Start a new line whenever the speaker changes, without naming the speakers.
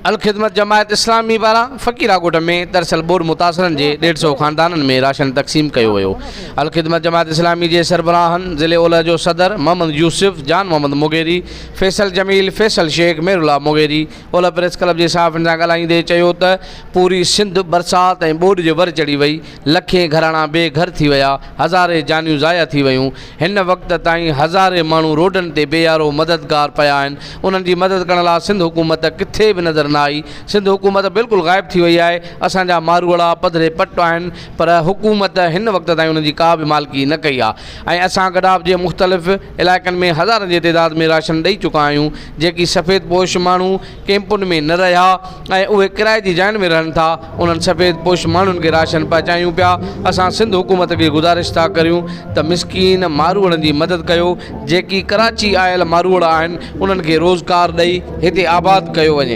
الخدمت جماعت اسلامي پاران فقيرا ڳوٺ ۾ ترسيل ٻوڏ متاثرن جي ڏيڍ سئو خاندانن ۾ راشن تقسيم ڪيو ويو. الخدمت جماعت اسلامي جي سربراهن ضلعي اولهه جو صدر محمد يوسف، جان محمد مغيري، فيصل جميل، فيصل شيخ، ميرالله مغيري اولهه پريس ڪلب جي صحافين سان ڳالهائيندي چيو ته پوري سنڌ برسات ۽ ٻوڏ جي ور چڙهي وئي، لکين گهراڻا بي گهر ٿي ويا، هزارين جانيون ضايع ٿي ويون، هن وقت تائين هزارين ماڻهو روڊن تي بي يارو مددگار پيا آهن، انهن جي مدد ڪرڻ لاء سنڌ حڪومت ڪٿي به نظر نه آئي، سنڌ حڪومت بلڪل غائب ٿي وئي آهي، اسان جا ماروئڙا پڌري پٽ آهن پر حڪومت هن وقت تائين انهن جي ڪا به مالڪي نه ڪئي آهي ۽ اسان گڏاپ جي مختلف علائقن ۾ هزارن جي تعداد ۾ راشن ڏئي چڪا آهيون، جيڪي سفيد پوش ماڻهو ڪيمپن ۾ نه رهيا ۽ اهي ڪرائي جي جاين ۾ رهن ٿا، انهن سفيد پوش ماڻهن کي راشن پهچايون پيا، اسان سنڌ حڪومت کي گذارش ٿا ڪريون ته مسڪين ماروئڙن جي مدد ڪيو، جيڪي ڪراچي آيل ماروئڙا آهن انهن کي روزگار ڏئي هتي آباد ڪيو وڃي.